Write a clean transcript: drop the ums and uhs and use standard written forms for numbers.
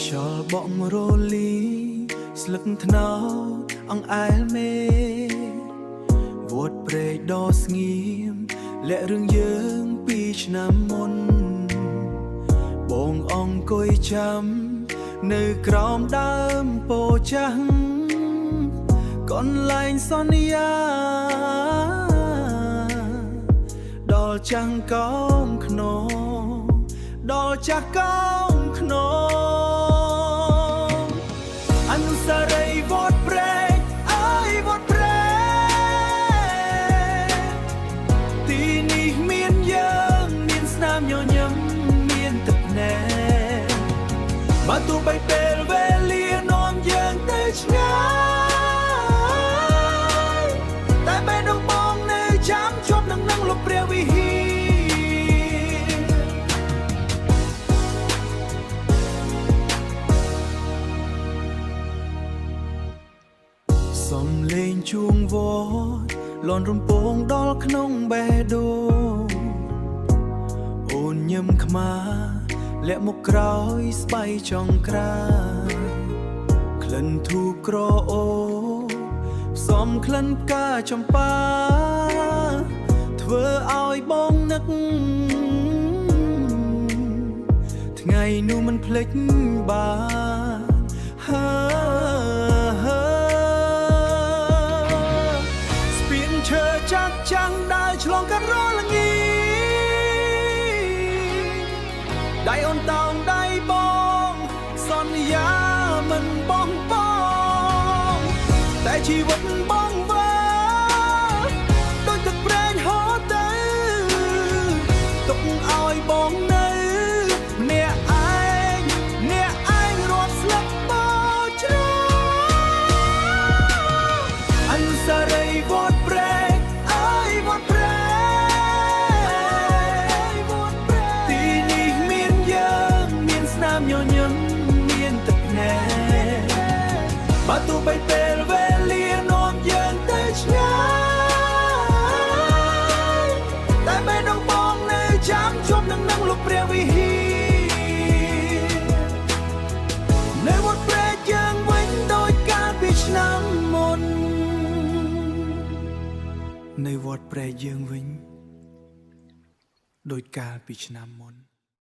ខ្យល់បក់រលីស្លឹកថ្នោតអង្អែលមេវត្តព្រែកដ៏ស្ងៀមលាក់រឿងយើងពីឆ្នាំមុនបងអង្គុយចាំនៅក្រោមដើមពោធិ៍ចាស់កន្លែងសន្យាដល់ចាំងកោងខ្នងដល់ចាស់កោងខ្នងអនុស្សាវរីយ៍វត្តព្រែកអើយវត្តព្រែកទីនេះមានយើងមានស្នាមញញឹមមានទឹកភ្នែកបើទោះបីពេលវេលានាំយើងទៅឆ្ងាយតែបេះដូងបងនៅចាំជាប់នឹងលោកព្រះវិហារ សំលេងជួងវត្តលន់រំពងដល់ក្នុងបេះដូងអូនញឹមខ្មាលាក់មុខក្រោយស្បៃចុងក្រាយក្លិនធូបក្រអូបផ្សំក្លិនផ្កាចម្ប៉ាធ្វើឲ្យបងនឹកថ្ងៃនោះមិនភ្លេចបានហើ ស្ពានឈើចាស់ចាំងដើរឆ្លងកាត់រលងីដៃអូនតោងដៃបងសន្យាមិនបងបងតែជីវិតបងវើដូចទឹកព្រែកហូរទៅទុកឲ្យបងនៅម្នាក់ឯងអ្នកឯងរាប់ស្លឹកបោជ្រោ អនុស្សាវរីយ៍វត្តព្រែកអើយវត្តព្រែកទីនេះមានយើងមានស្នាមញញឹមមានទឹកភ្នែកបើទោះបីពេលវេលានាំយើងទៅឆ្ងាយតែបេះដូងបងនៅចាំជាប់នឹងលោកព្រះវិហារ នៅវត្តព្រែកយើងវិញដោយកាលពីឆ្នាំមុននៅវត្តព្រែកយើងវិញដោយកាលពីឆ្នាំមុន។